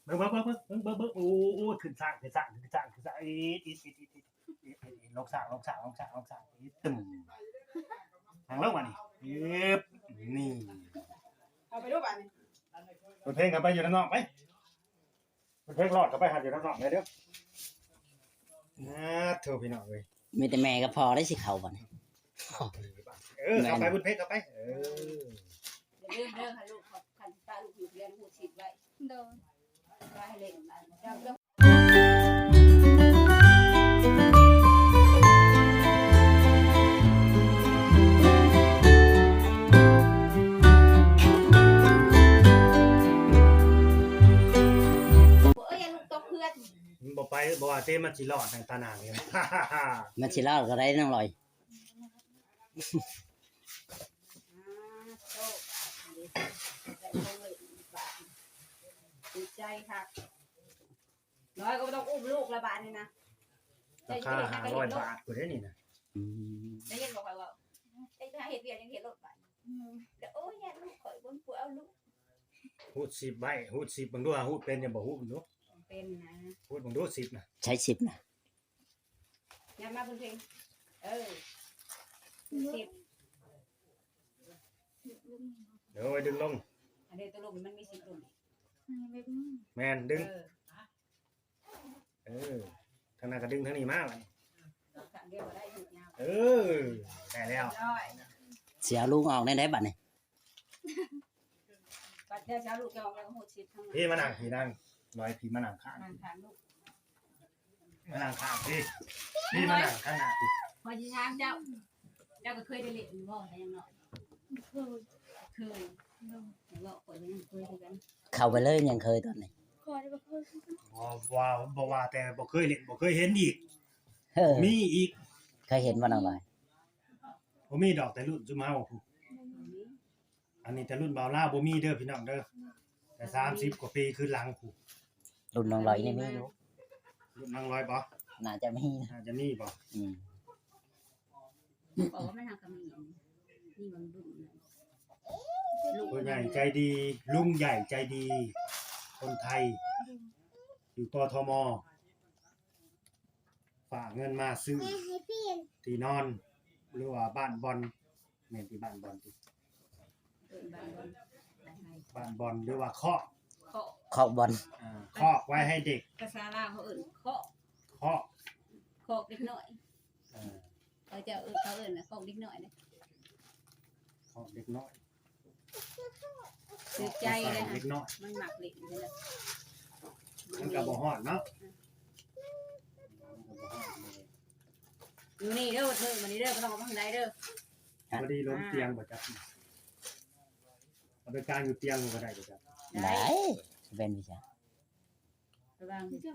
ເບິ່ງ ເບິ່ງ ເບິ່ງ ໂອ້ ໂອ້ ຂຶ້ນຊ້າງ ຂຶ້ນຊ້າງ ຂຶ້ນຊ້າງ ຂຶ້ນຊ້າງ ອີດ ອີດ ອີດ ອີດ ອີດ ລົງຊ້າງ ລົງຊ້າງ ລົງຊ້າງ ລົງຊ້າງ ອີດ ຕຶ້ມ ນັ່ງລົງບາດນີ້ ອີບ ນີ້ ເອົາໄປດູບາດນີ້ ເປີດເພງກັນໄປຢູ່ນຳນ້ອງໄປ ເພິ່ນເພງລອດເຂົ້າໄປຫາຢູ່ນອກໆເດີ. ອາ ໂທ້ ພີ່ນ້ອງເອີຍ ມີແຕ່ແມ່ກັບພໍ່ໄດ້ຊິເຂົ້າບັດນີ້. ເອີ ເຂົ້າໄປບຸນເພງ ເຂົ້າໄປ ເອີ ຢ່າລືມເດີ ຄັນລູກ ຄັນຊິປະລູກຢູ່ໂຮງຮຽນ ຮູດສິດໄວ້. ໂດຍ ໄວ້ໃຫ້ເຫຼັ້ນ ເຈົ້າ ເຈົ້າ ໂອ້ຍ ຢ່າລູກຕົກເຮືອນ. ມັນບໍ່ໄປ ບໍ່ວ່າເຕ ມັນຊິລອດໃນຕາໜ້ານີ້ ມັນຊິລອດກໍໄດ້ນ້ອງລອຍ. ອ່າ ໂຊກດີໃຈຄັກ ລອຍກໍບໍ່ຕ້ອງອຸ້ມລູກລະບາດນີ້ນະ ລາຄາຫ້າຮ້ອຍບາດພຸ້ນເດ້ນີ້ນະ. ອືມ ໄດ້ຍິນບໍ່ຂ້ອຍເວົ້າ ໄດ້ເຮັດວຽກຍັງເຮັດໂລດບາດ ອືມ ແລ້ວໂອ້ຍ ຢ້ານລູກຂ້ອຍບໍ່ມີຜູ້ເອົາລູກ. ຮູດສິບໄວ້ ຮູດສິບເບິ່ງດູ ຫາຮູດເປັນຫຍັງບໍ່ ຮູດເບິ່ງດູ ເປັນນະ ຮູດເບິ່ງດູສິບນະ ໃຊ້ສິບນະ ຍັບມາເພິ່ນເພງ ເອີ ສິບ ໂດຍ ດຶງລົງ ອັນນີ້ຕົວລົງມັນມີສິບລົງ ອືມ ແບບນີ້ ແມ່ນ ດຶງ ເອີ ເອີ ທາງນັ້ນກໍດຶງທາງນີ້ມາບາດນີ້ ເອີ ໄດ້ແລ້ວ ຊິເອົາລຸງອອກແນວໃດບາດນີ້. ບັດເທື່ອຊິເອົາລູກຈະອອກແລ້ວກໍໂຫດສິດທາງ ພີ່ມານັ່ງ ພີ່ນັ່ງ ລອຍ ພີ່ມານັ່ງຂ້າງ ນັ່ງຂ້າງລູກ ມານັ່ງຂ້າງ ພີ່ ພີ່ມານັ່ງຂ້າງໜ້າ ພີ່ ຂ້ອຍຊິຖາມເຈົ້າ ເຈົ້າກໍເຄີຍໄດ້ຫຼິ້ນຢູ່ບໍ່ ແຕ່ຍັງນ້ອຍ? ເຄີຍ ເຄີຍ ແຕ່ວ່າຂ້ອຍກໍຍັງເຄີຍຄືກັນ ເຂົ້າໄປເລີຍ ຍັງເຄີຍຕອນນີ້ ຂ້ອຍກໍເຄີຍຄືກັນ ບໍ່ ບໍ່ວ່າ ບໍ່ວ່າແຕ່ບໍ່ເຄີຍຫຼິ້ນ ບໍ່ເຄີຍເຫັນອີກ ເອີ ມີອີກ ເຄີຍເຫັນບໍ່ນ້ອງລອຍ? ບໍ່ມີດອກ ແຕ່ລຸ້ນຊຸມເຮົາພຸ້ນ ອັນນີ້ແຕ່ລຸ້ນບ່າວລາວບໍ່ມີເດີພີ່ນ້ອງເດີ ແຕ່ສາມສິບກວ່າປີຄືນຫຼັງພຸ້ນ ລຸ້ນນ້ອງລອຍນີ້ມີຢູ່ ລຸ້ນນ້ອງລອຍບໍ່? ໜ້າຈະມີ ໜ້າຈະມີບໍ່? ອືມ ເພາະວ່າມັນຫາກະມີ ມີບາງລຸ້ນ ຜູ້ໃຫຍ່ໃຈດີ ລຸງໃຫຍ່ໃຈດີ ຄົນໄທ ຢູ່ ກທມ ຝາກເງິນມາຊື້ທີ່ນອນ ຫຼືວ່າບ້ານບ່ອນ ແມ່ນທີ່ບ້ານບ່ອນຕິ ເອີ້ນບ້ານບ່ອນ ບ້ານບ່ອນ ຫຼືວ່າຄອກ ຄອກ ຄອກບ່ອນ ອ່າ ຄອກໄວ້ໃຫ້ເດັກ ພາສາລາວເຂົາເອີ້ນຄອກ ຄອກ ຄອກເດັກນ້ອຍ ເອີ ເຂົາເຈົ້າເອີ້ນ ເຂົາເອີ້ນຄອກເດັກນ້ອຍເດ້ ຄອກເດັກນ້ອຍ ຖືກໃຈເດ້ ເດັກນ້ອຍ ມັນມັກຫຼິ້ນເດ້ ມັນກໍບໍ່ຮ້ອນເນາະ ມັນກໍບໍ່ຮ້ອນເລີຍ ຢູ່ນີ້ເດີ ມື້ມື້ນີ້ເດີ ບໍ່ຕ້ອງອອກໄປທາງໃດເດີ ພໍດີລົງຕຽງບໍ່ຈັກ ເອົາໄປກາງຢູ່ຕຽງກໍໄດ້ບໍ່ຈັກ ໄດ້ ຊິເປັນວິຊາ ໄປວາງຢູ່ຕຽງ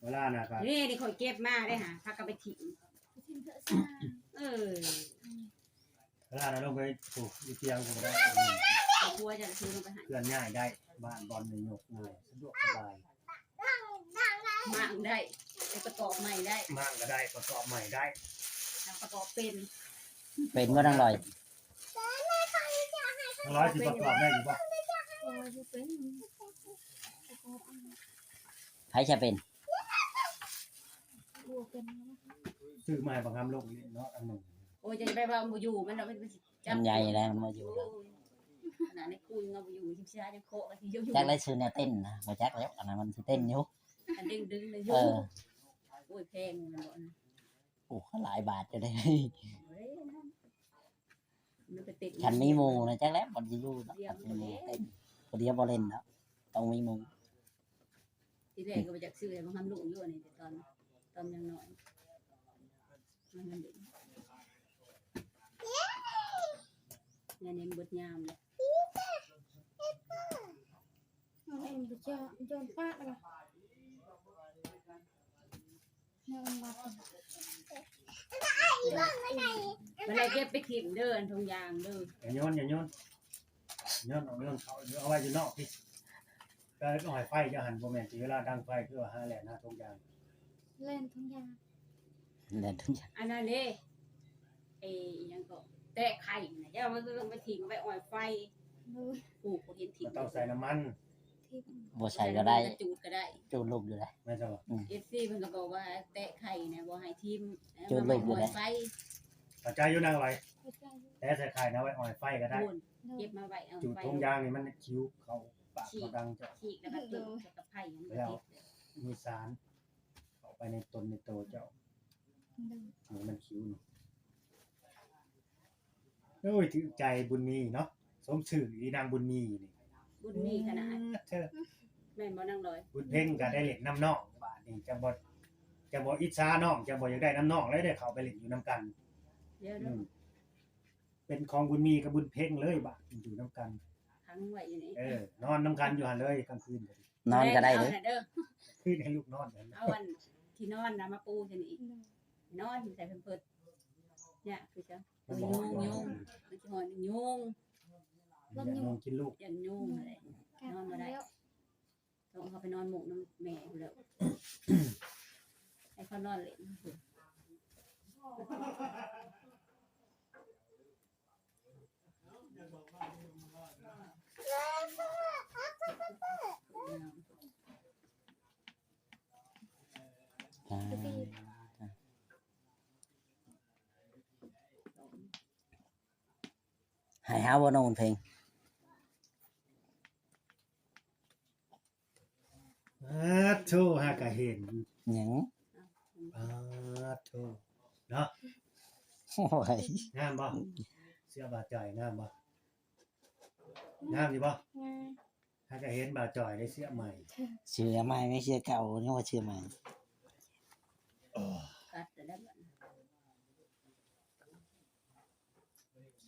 ເວລານະ ນີ້ ນີ້ຂ້ອຍເກັບມາເດ້ຫາ ພາກັນໄປຖິ້ມ ເອີ ເວລານະ ລົງໄປ ໂອ້ ຢູ່ຕຽງກໍໄດ້ ເຮືອນຍ້າຍໄດ້ ບ້ານບ່ອນນີ້ຍົກງ່າຍ ສະດວກສະບາຍ ມ້າງໄດ້ ໄປປະກອບໃໝ່ໄດ້ ມ້າງກໍໄດ້ ປະກອບໃໝ່ໄດ້ ປະກອບເປັນ ເປັນບໍ່ນາງລອຍ? ນາງລອຍຊິປະກອບໄດ້ຢູ່ບໍ່? ບໍ່ເປັນ ໃຜຈະເປັນ? ບໍ່ເປັນ ຊື້ມາໃຫ້ບັກຫຳລົງເນາະ ອັນໜຶ່ງ ໂອ້ຍ ຈະໄປວ່າບໍ່ຢູ່ ມັນ ມັນ ມັນໃຫຍ່ແລ້ວ ມັນບໍ່ຢູ່ແລ້ວ ໂອ້ຍ ຂະໜາດໃນຄູນເຮົາບໍ່ຢູ່ ຊິເອົາຫຍັງເຄາະ ກໍຊິຢູ່ ຈັກໄດ້ຊື້ແນວເຕັ້ນນະ ບໍ່ຈັກແລ້ວ ອັນນັ້ນມັນຊິເຕັ້ນຢູ່ ອັນດຶງໆ ເລີຍຢູ່ ເອີ ໂອ້ຍ ແພງແມ່ນບໍ່ນະ ໂອ້ ຫຼາຍບາດຢູ່ເດ້ ມັນໄປເຕັ້ນ ຄັນມີໝູ່ນະ ຈັກແລ້ວມັນຊິຢູ່ເນາະ ຄັນມີໝູ່ເຕັ້ນ ຜູ້ດຽວບໍ່ຫຼິ້ນເນາະ ຕ້ອງມີໝູ່ ທີແລກກໍບໍ່ຢາກຊື້ໃຫ້ບັກຫຳລຸງຢູ່ ອັນນີ້ ແຕ່ຕອນ ຕອນຍັງນ້ອຍ ມັນ ມັນເດັກ ຍານີ້ມັນເບິດຍາມແລ້ວ ມັນເອງບໍ່ຈະ ຈະປະລະ ມັນເກັບໄປຖິ້ມເດີ ອັນຖົງຢາງເດີ ຢ່າໂຍນ ຢ່າໂຍນ ໂຍນອອກ ໂຍນເຂົ້າ ເອົາໄວ້ຢູ່ນອກພີ້ ໄປເອົາໃຫ້ໄຟເຈົ້າຫັ້ນ ບໍ່ແມ່ນຊິເວລາດັງໄຟ ຄືວ່າຫາແລ່ນຫາຖົງຢາງ ແລ່ນຖົງຢາງ ແລ່ນຖົງຢາງ ອັນນັ້ນເດ້ ເອີ ອີຫຍັງກໍ ແຕະໄຂ່ນະ ເຈົ້າມັນຕ້ອງໄປຖິ້ມໄວ້ອ້ອຍໄຟ ໂດຍ ຜູ້ບໍ່ເຫັນຖິ້ມ ມັນຕ້ອງໃສ່ນ້ຳມັນ ບໍ່ໃສ່ກໍໄດ້ ຈູດກໍໄດ້ ຈູດລູກຢູ່ໄດ໋ ແມ່ນບໍ່? ອືມ ເອັຟຊີເພິ່ນກໍບອກວ່າແຕະໄຂ່ນະ ບໍ່ໃຫ້ຖິ້ມ ຈູດລູກຢູ່ໄດ໋ ໄຟ ເຂົ້າໃຈຢູ່ນາງລອຍ ເຂົ້າໃຈຢູ່ ແຕະໃສ່ໄຂ່ນະ ໄວ້ອອຍໄຟກໍໄດ້ ໂດຍ ເກັບມາໄວ້ ເອົາ ຈູດ ໄຟ ຖົງຢາງນີ້ມັນຂິວເຂົ້າປາກເຂົ້າດັງເຈົ້າ ຂີກແລ້ວກໍຕິດກັບໄຂ່ ແລ້ວມີສານເຂົ້າໄປໃນຕົນໃນໂຕເຈົ້າ ໂດຍ ເອີ ມັນຂິວນີ້ ໂອ້ຍ ຖືກໃຈບຸນມີເນາະ ສົມຊື່ອີນາງບຸນມີນີ້ ບຸນມີຂະໜາດ ເອີ ເທີ ແມ່ນບໍ່ນາງລອຍ? ບຸນເພັງກໍໄດ້ຫຼິ້ນນຳນ້ອງ ບາດນີ້ຈັ່ງບໍ່ ຈັ່ງບໍ່ອິດສານ້ອງ ຈັ່ງບໍ່ຢາກໄດ້ນຳນ້ອງເລີຍ ໄດ້ເຂົ້າໄປຫຼິ້ນຢູ່ນຳກັນ ດຽວ ອືມ ເປັນຂອງບຸນມີກັບບຸນເພັງເລີຍ ບາດຢູ່ນຳກັນ ຂັງໄວ້ຢູ່ນີ້ ເອີ ນອນນຳກັນຢູ່ຫັ້ນເລີຍກາງຄືນ ນອນກໍໄດ້ເດີ ຄືນໃຫ້ລູກນອນ ເອົາອັນທີ່ນອນນະມາປູໃສ່ນີ້ອີກ ນອນໃສ່ແພມເພີດ ຍາກຄືຈັ່ງ ມັນບໍ່ຮອດ ຍຸງ ຍຸງ ມັນຊິຮອດຍຸງ ມັນຢາກຍຸງກິນລູກ ຢ້ານຍຸງຫັ້ນແຫຼະ ນອນບໍ່ໄດ້ ຕ້ອງເຂົ້າໄປນອນມຸ້ງນຳແມ່ພຸ້ນແລ້ວ ໃຫ້ເຂົານອນຫຼິ້ນ ໃຫ້ເຮົາບໍ່ນ້ອງບຸນເພັງ? ອາໂທ້ ຫາກະເຫັນ ຫຍັງ? ອາໂທ້ ເນາະ ໂອ້ຍ ງາມບໍ່? ເສື້ອບ່າວຈ່ອຍງາມບໍ່? ງາມຢູ່ບໍ່? ງາມ ຫາກະເຫັນບ່າວຈ່ອຍໄດ້ເສື້ອໃໝ່ ເສື້ອໃໝ່ ແມ່ນເສື້ອເກົ່າ ຍັງວ່າເສື້ອໃໝ່ ກັດແລ້ວ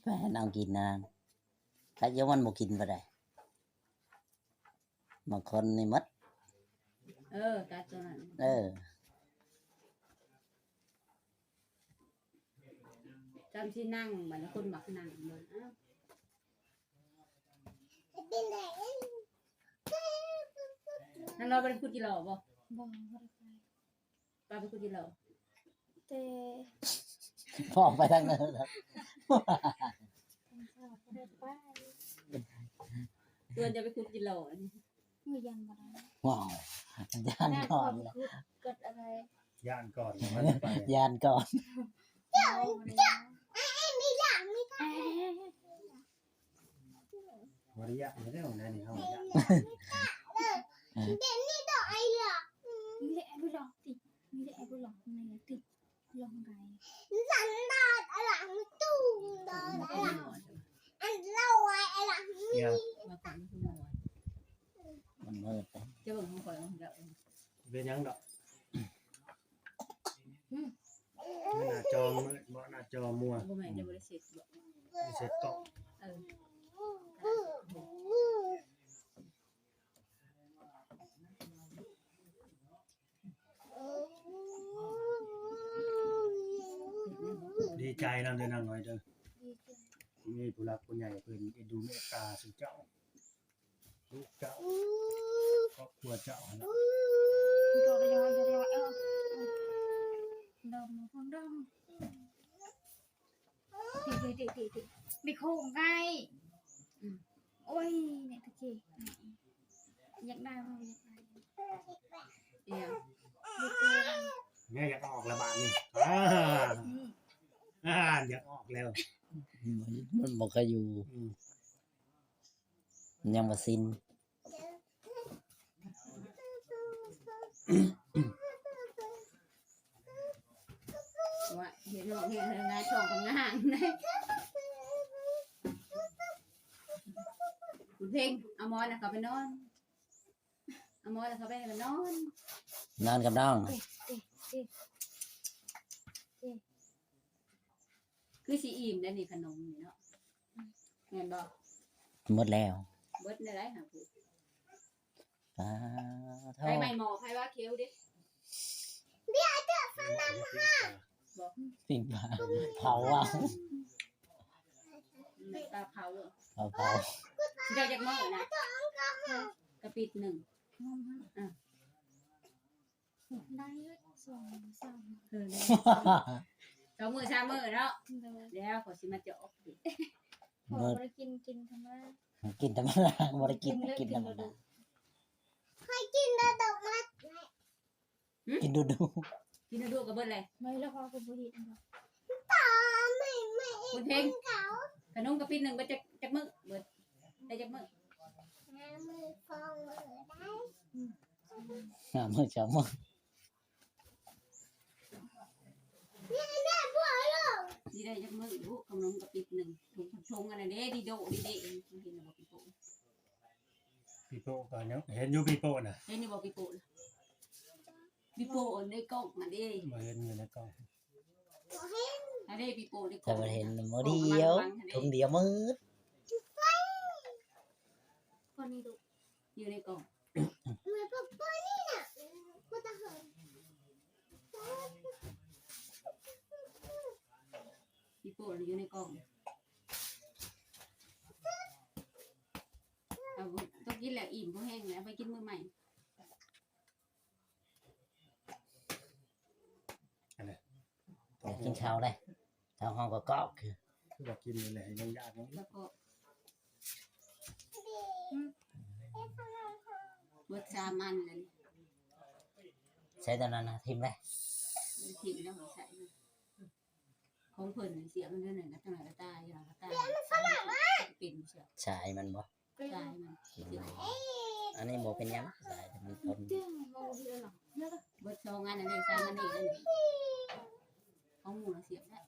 ໄປໃຫ້ນ້ອງກິນນະ ໃຜຢາກມັນບໍ່ກິນບໍ່ໄດ້. ບາງຄົນນີ້ໝົດ ເອີ ກັດຕົວນັ້ນ ເອີ ຈຳຊິນັ່ງ ບັດນີ້ຄົນມັກນັ່ງເບິ່ງ ອ້າວ ນັ້ນເຮົາບໍ່ໄດ້ຂຸດຈີ່ຫຼໍ່ບໍ່? ບໍ່ ບໍ່ໄດ້ໄປ. ປາໄປຂຸດຈີ່ຫຼໍ່ ແຕ່ ອອກໄປທາງນັ້ນແລ້ວ ຕອນເຊົ້າບໍ່ໄດ້ໄປ ເພິ່ນຈະໄປຂຸດຈີ່ຫຼໍ່ ມື້ຢ້ານບໍ່ໄດ້ ວ້າວ ຢ້ານກ່ອນລະ ເກີດອະໄລ ຢ້ານກ່ອນ ຢ້ານກ່ອນ ບໍ່ໄດ້ຢ້ານແລ້ວນະນີ້ເຮົາຢ້ານ ມັນມືດ ເປັນຫຍັງດອກ? ອືມ ໜ້າຈໍມືດບໍ່? ໜ້າຈໍມົວ ບໍ່ແມ່ນ ຈະບໍ່ໄດ້ເຊັດບໍ່? ບໍ່ໄດ້ເຊັດກ້ອງ ເອີ ດີໃຈນຳເດີນາງນ້ອຍເດີ ດີໃຈ ມີຜູ້ຫຼັກຜູ້ໃຫຍ່ເພິ່ນເອັນດູເມດຕາສູ່ເຈົ້າ ລູກເຈົ້າ ຄອບຄົວເຈົ້າຫັ້ນນະ ດອມ ດອມ ດອມ ເດ ເດ ເດ ເດ ໄປໂຄ້ງໄດ້ ອືມ ໂອ້ຍ ແມ່ຕະເກ ຢາກໄດ້ບໍ່? ຢາກໄດ້ ອີຫຍັງ? ແມ່ຢາກອອກແລ້ວບາດນີ້ ອາ ອືມ ອາ ຢາກອອກແລ້ວ ມັນບໍ່ຄ່ອຍຢູ່ ອືມ ຍັງບໍ່ຊິນ ວ່າເຫັນນ້ອງເຮັດໃຫ້ງາຍທ້ອງກໍງາງເດ້ ບຸນເພັງ ເອົາໝອນນະເຂົ້າໄປນອນ ເອົາໝອນນະເຂົ້າໄປນອນ ນອນກັບນ້ອງ ເອີ ເອີ ເອີ ເອີ ຄືຊິອີ່ມແລ້ວນີ້ຂະໜົມນີ້ເນາະ ແມ່ນບໍ່? ໝົດແລ້ວ ເບິດແນວໃດຫາຜູ້ ປາໂທ້ ໄຟໄໝ້ໝໍ້ ໃຜວ່າເຄວເດ້ ປີ້ງປາ ເຜົາວ່າ ປາເຜົາ ເຜົາ ເຜົາ ຊິໄດ້ຈັກມື້ນະ? ກະປິດໜຶ່ງ ອ່າ ໄດ້ສອງສາມ ເອີ ໄດ້ສອງມື້ສາມມື້ເນາະ ໂດຍ ແລ້ວຂ້ອຍຊິມາຈອກ ເພາະວ່າບໍ່ໄດ້ກິນ ກິນທຳມະດາ ກິນທຳມະດາ ບໍ່ໄດ້ກິນ ກິນທຳມະດາ ກິນດຸໆ ກິນດຸໆກໍເບິດເລີຍ. ໄມ່ລະ ພໍ່ກໍບໍ່ເຮັດ. ບຸນເພັງ ຂະໜົມກະປິດໜຶ່ງເບິດຈັກ ຈັກມື້? ເບິດໄດ້ຈັກມື້? ຫ້າມື້ ສາມມື້ ຊິໄດ້ຈັກມື້ລູກ? ຂະໜົມກະປິດໜຶ່ງ ຖົງ ຖົງອັນນັ້ນເດ້ ດີໂດດີເດ້ ເຫັນບໍ່ປີໂປ້? ປີໂປ້ກໍຍັງເຫັນຢູ່ ປີໂປ້ນະ ເຫັນຢູ່ບໍ່ປີໂປ້? ປີໂປ້ໃນກ້ອງຫັ້ນເດ້ ບໍ່ເຫັນຢູ່ໃນກ້ອງ. ອັນນີ້ປີໂປ້ໃນກ້ອງ ແຕ່ວ່າເຫັນມື້ດຽວ ຖົງດຽວໝົດ. ຄົນນີ້ດຸ ຢູ່ໃນກ້ອງ ປີໂປ້ຢູ່ໃນກ້ອງ. ເອົາ ຕ້ອງກິນແລ້ວ ອີ່ມບໍ່ແຮງແລ້ວ ໄປກິນມື້ໃໝ່. ອັນນີ້ ຢາກກິນເຂົ້າເດ້ ທ້ອງຮ້ອງກອກໆ ຄື ຄືວ່າກິນນີ້ແຫຼະ ຍັງຢາກຢູ່. ແລ້ວກໍ ເບິດສາມອັນແລ້ວນີ້ ໃຊ້ຕອນນັ້ນນະ ຖິ້ມເລີຍ ຖິ້ມແລ້ວໃຊ້ ຂອງເພິ່ນເສຍມັນເທື່ອໜຶ່ງກໍຈັ່ງໃດກໍຕາຍ ຢູ່ນຳກໍຕາຍ ເປັນເສຍ ສາຍມັນບໍ່? ສາຍມັນ ອັນນີ້ບໍ່ເປັນຫຍັງ ສາຍມັນທົນ. ເບິດສອງອັນ ອັນນີ້ສາມອັນນີ້ ອັນນີ້ຂອງໝູ່ລະສຽບແລ້ວ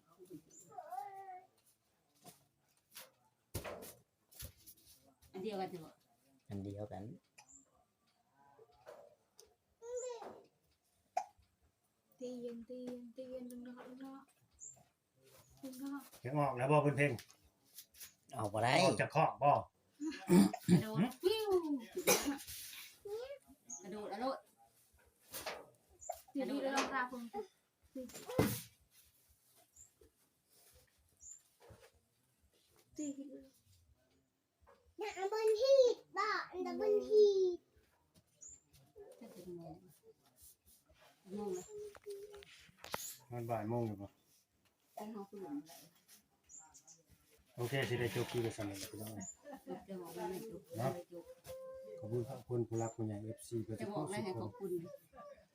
ອັນດຽວກັນຕິບໍ່? ອັນດຽວກັນ. ຕີນ ຕີນ ຕີນ ດຶງດອກ ດຶງດອກ ດຶງດອກ. ຍັງອອກແລ້ວບໍ່ ບຸນເພັງ? ອອກບໍ່ໄດ້ ອອກຈາກຄອກບໍ່? ກະໂດດ ວິວ ກະໂດດເອົາໂລດ ກະໂດດເອົາໂລດ. ຕີນ ຕີນ ນະ ເບິ່ງຮີດບໍ່ ອັນດະເບິ່ງຮີດ. ຈັກໂມງ ໂມງລະ ມັນບ່າຍໂມງຢູ່ບໍ່? ໂອເຄ ຊິໄດ້ຈົບຄລິບໄວ້ສ່ຳນີ້ແຫຼະ ພີ່ນ້ອງເນາະ. ຂອບຄຸນຂອບຄຸນຜູ້ຫຼັກຜູ້ໃຫຍ່ ເອັຟຊີ ເບິດທຸກຄົນ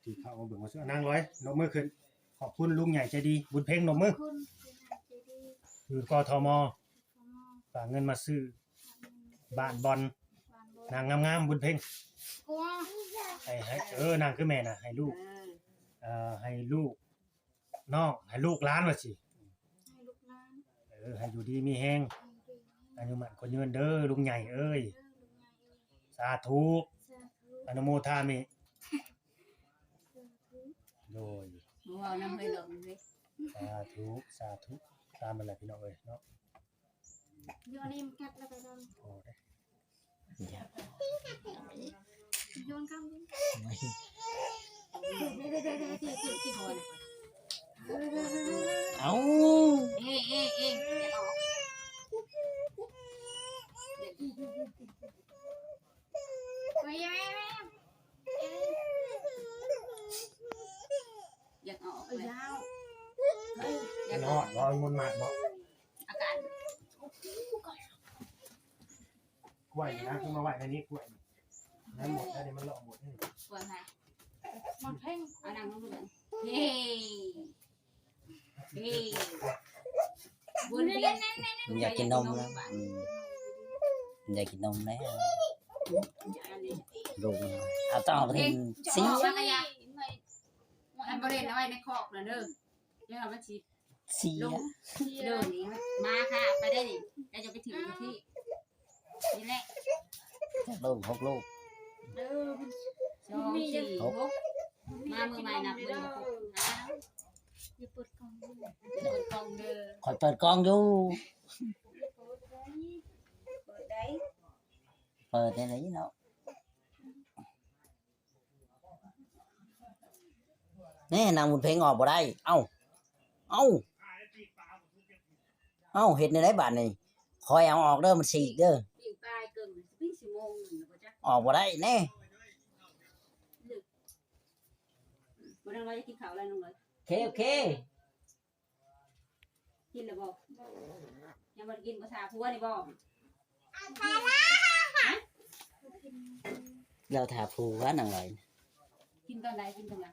ທີ່ເຂົ້າມາເບິ່ງມາຊົມ. ນາງລອຍ ນົບມືຂຶ້ນ. ຂອບຄຸນລຸງໃຫຍ່ໃຈດີ ບຸນເພັງ ນົບມື ຂອບຄຸນລຸງໃຫຍ່ໃຈດີ ຢູ່ ກທມ ຝາກເງິນມາຊື້ບ້ານບ່ອນ ນາງງາມໆ ບຸນເພັງ ໃຫ້ ໃຫ້ ເອີ ນາງຄືແມ່ນະ ໃຫ້ລູກ ເອີ ເອີ ໃຫ້ລູກນ້ອງ ໃຫ້ລູກຫຼານວ່າຊິ ໃຫ້ລູກຫຼານ ເອີ ໃຫ້ຢູ່ດີມີແຮງ ໃຫ້ຢູ່ດີມີແຮງ ອາຍຸໝັ້ນຂວັນຍືນເດີ ລຸງໃຫຍ່ເອີຍ ເດີ ລຸງໃຫຍ່ເອີຍ ສາທຸ ສາທຸ ອະນຸໂມທາມິ ໂດຍ ເວົ້ານຳເລີຍ ສາທຸ ສາທຸ ຕາມນັ້ນແຫຼະພີ່ນ້ອງເອີຍເນາະ. ໂຍນເອັມກັດແລ້ວໄປນອນ ພໍເດ້ ໂຍນກັບ ເອົ້າ ເອ ເອ ເອ ຢ່າອອກ ຢາກເອົາອອກ ເອີ ເລີຍ ຢາກ ມັນຮອດບໍ່? ມັນມັດບໍ່? ອາກາດ ກ້ວຍນີ້ນະ ຄືມາໄວ້ໃນນີ້ ກ້ວຍນີ້ ມັນໝົດແລ້ວນີ້ ມັນເລາະໝົດແລ້ວນີ້ ກ້ວຍໃຜ? ມັນແພງ ເອົານັ່ງລົງດູ ເຮີ ເຮີ ວົນວຽນ ຢາກກິນນົມແລ້ວ ອືມ ຢາກກິນນົມແລ້ວ ລູກ ເອົາຕ້ອງເຫັນ ເພງ ເສຍ ເພງ ອັນບໍ່ເຫຼັ້ນເອົາໄວ້ໃນຄອກນະເດີ ຢ່າມັນຊິ ເສຍ ລົງ ເດີນີ້ ມາຄ່າ ໄປໄດ້ນີ້ ແລ້ວຈະໄປຖິ້ມຢູ່ທີ່ ນີ້ແຫຼະ ຈັກລູກ ຫົກລູກ ເອີ ສອງ ສີ່ ຫົກ ມາມື້ໃໝ່ນັບເບິ່ງ ຫົກ ຫ້າ ຢ່າເປີດກ້ອງເດີ ຢ່າເປີດກ້ອງເດີ ຂ້ອຍເປີດກ້ອງຢູ່ ເປີດໄດ້ ເປີດໄດ້ເນາະ. ແນ່ ນາງບຸນເພັງອອກບໍ່ໄດ້ ເອົ້າ ເອົ້າ ເອົ້າ ເຮັດແນວໃດບາດນີ້ ຂ້ອຍເອົາອອກເດີ ມັນສີກເດີ ປີ້ງປາເກິ່ງ ປີ້ງຊິໂມງໜຶ່ງແລ້ວບໍ່ຈັກ ອອກບໍ່ໄດ້ແນ່ ບໍ່ໄດ້ວ່າຈະກິນເຂົ້າແລ້ວນ້ອງເອີຍ ໂອເຄ ໂອເຄ. ກິນແລ້ວບໍ່? ຍັງບໍ່ໄດ້ກິນບໍ່? ຖ້າຜົວນີ້ບໍ່? ລາວຖ້າຜົວນາງລອຍ ກິນຕອນໃດ? ກິນຕອນໃດ?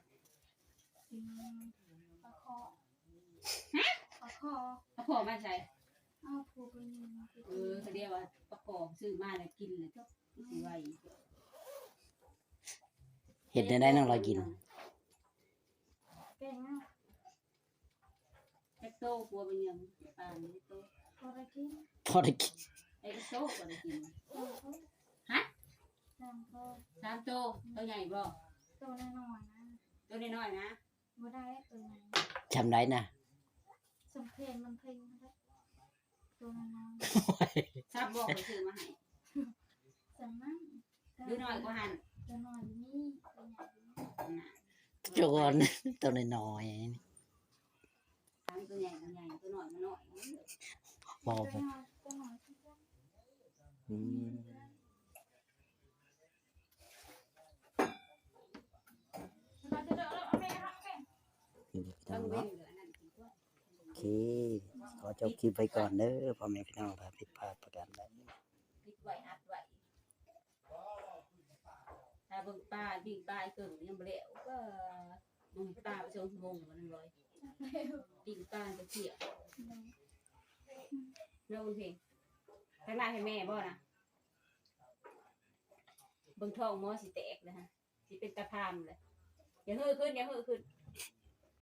ປາຄໍ່ ຮະ? ປາຄໍ່ ປາຄໍ່ມາໃສ? ເອົາຜູ້ໄປຍິງ ເອີ ເຂົາເອີ້ນວ່າປາຄໍ່ ຊື້ມາແລ້ວກິນແລ້ວຈົບ ຊິໄວ. ເຮັດແນວໃດນ້ອງລອຍກິນ? ແກງເອົາ. ຈັກໂຕ ຜົວເປັນຫຍັງ? ປານຈັກໂຕ? ພໍໄດ້ກິນ ພໍໄດ້ກິນ. ໄດ້ຈັກໂຕ ພໍໄດ້ກິນ? ສາມໂຕ. ຮະ? ສາມໂຕ. ສາມໂຕ. ໂຕໃຫຍ່ບໍ່? ໂຕນ້ອຍໆນະ. ໂຕນ້ອຍໆນະ. ບໍ່ໄດ້ໂຕໃຫຍ່. ຊ່ຳໃດນະ? ຊ່ຳແຂນມັນເພັງຫັ້ນແຫຼະ ໂຕນ້ອຍໆ. ໂອ້ຍ ຊຳບໍ່ ຂ້ອຍຊື້ມາໃຫ້. ຊ່ຳນັ້ນ. ຫຼືນ້ອຍກວ່າຫັ້ນ? ໂຕນ້ອຍມີ ໂຕໃຫຍ່ມີ. ນະ ໂຕ ໂຕນ້ອຍໆ ທັງໂຕໃຫຍ່ກໍໃຫຍ່ ໂຕນ້ອຍກໍນ້ອຍ. ບໍ່ ໂຕນ້ອຍ ໂຕນ້ອຍຄືກັນ. ອືມ ນີ້ພີ່ນ້ອງເນາະ. ໂອເຄ ຂໍຈົບຄລິບໄວ້ກ່ອນເດີ ພໍ່ແມ່ພີ່ນ້ອງ ຖ້າຜິດພາດປະການໃດ ປິດໄວ້ ອັດໄວ້. ຖ້າເບິ່ງປາ ປີ້ງປາອີກເຄິ່ງຍັງບໍ່ແລ້ວ ກໍ ເບິ່ງປາໄປສອງຊົ່ວໂມງ ມັນລອຍ ປີ້ງປາກໍເຈຍ. ແລ້ວເບິ່ງເພງ ທາງໜ້າໃຫ້ແມ່ບໍ່ນະ? ເບິ່ງທ້ອງໝໍຊິແຕກແລ້ວຮະ ຊິເປັນຕາພາມແລ້ວ. ຢ່າເຮີ້ຂຶ້ນ ຢ່າເຮີ້ຂຶ້ນ.